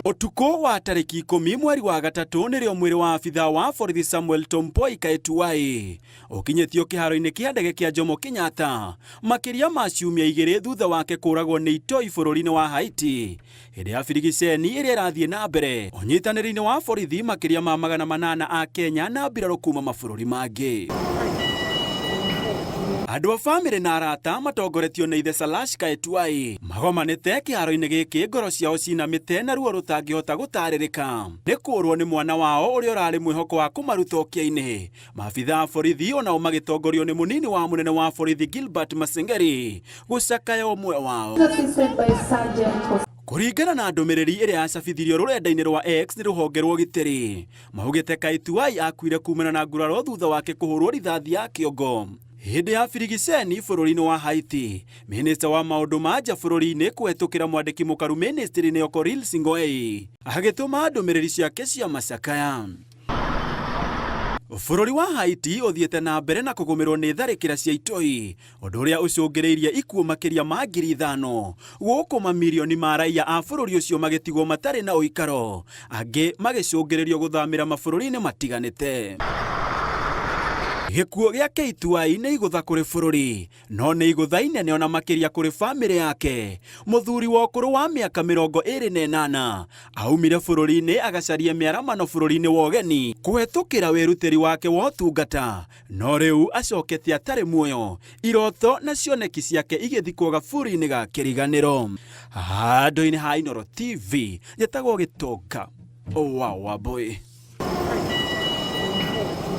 Ũtukũ wa tarĩki 10 mweri wa gatatũ nĩrĩo mwĩrĩ wa abithaa wa borithi Samuel Tompoi Kaetuai ũkinyĩtio kĩharo-inĩ kĩa ndege kĩa Jomo Kenyatta makĩria ma ciumia 2 thutha wake kũragwo nĩ itoi bũrũri-inĩ wa Haiti hĩndĩ ya birigiceni ĩrĩa ĩrathiĩ na mbere ũnyitanĩri-inĩ wa borithi makĩria ma 800 a Kenya na mbirarũ kuma mabũrũri mangĩ. Andũ a bamĩrĩ na arata matongoretio nĩ ithe Salash Kaetuai magomanĩte kĩharo-inĩ gĩkĩ ngoro ciao cinamĩte na ruo rũtangĩhota gũtarĩrĩka nĩ kũũrwo nĩ mwana wao ũrĩa ũrarĩ mwĩhoko wa kũmaruta ũkĩa-inĩ. Maabitha a borithi onao magĩtongorio nĩ mũnini wa mũnene wa borithi Gilbert Masengeri gũcakaya ũmwe wao. Kũringana na ndũmĩrĩri ĩrĩa yacabithirio rũrenda-inĩ rwa X nĩ rũhonge rwa ũgitĩri, maugĩte Kaituai akuire kumana na nguraro thutha wake kũhũrwo rithathi ya kĩongo hĩndĩ ya birigiceni bũrũri-inĩ wa Haiti. Minista wa maũndũ ma nja bũrũri-inĩ kũhetũkĩra mwandĩki mũkaru mĩnĩstĩrĩ-inĩ Okoril Singoei agĩtũma ndũmĩrĩri ciake cia macakaya. Bũrũri wa Haiti ũthiĩte na mbere na kũgũmĩrwo nĩ tharĩkĩra cia itoi, ũndũ ũrĩa ũcũngĩrĩirie ikuũ makĩria ma 5,000, gũkũ mamirioni ma raiya a bũrũri ũcio magĩtigwo matarĩ na ũikaro, angĩ magĩcũngĩrĩrio gũthamĩra mabũrũri-inĩ matiganĩte. Gĩkuũ gĩa Keituai nĩ igũtha kũrĩ bũrũri, no nĩ igũtha inene ona makĩria kũrĩ bamĩrĩ yake. Mũthuri wa ũkũrũ wa mĩaka 28 aumire bũrũri-inĩ agacarie mĩaramano bũrũri-inĩ wa ũgeni kũhetũkĩra wĩrutĩri wake wa ũtungata, no rĩu acokete atarĩ muoyo, iroto na cioneki ciake igĩthikwo gaburi-inĩ ga kĩriganĩro. Handũ-inĩ ha Inooro TV, njĩtagwo Gĩtonga wa Wambũi.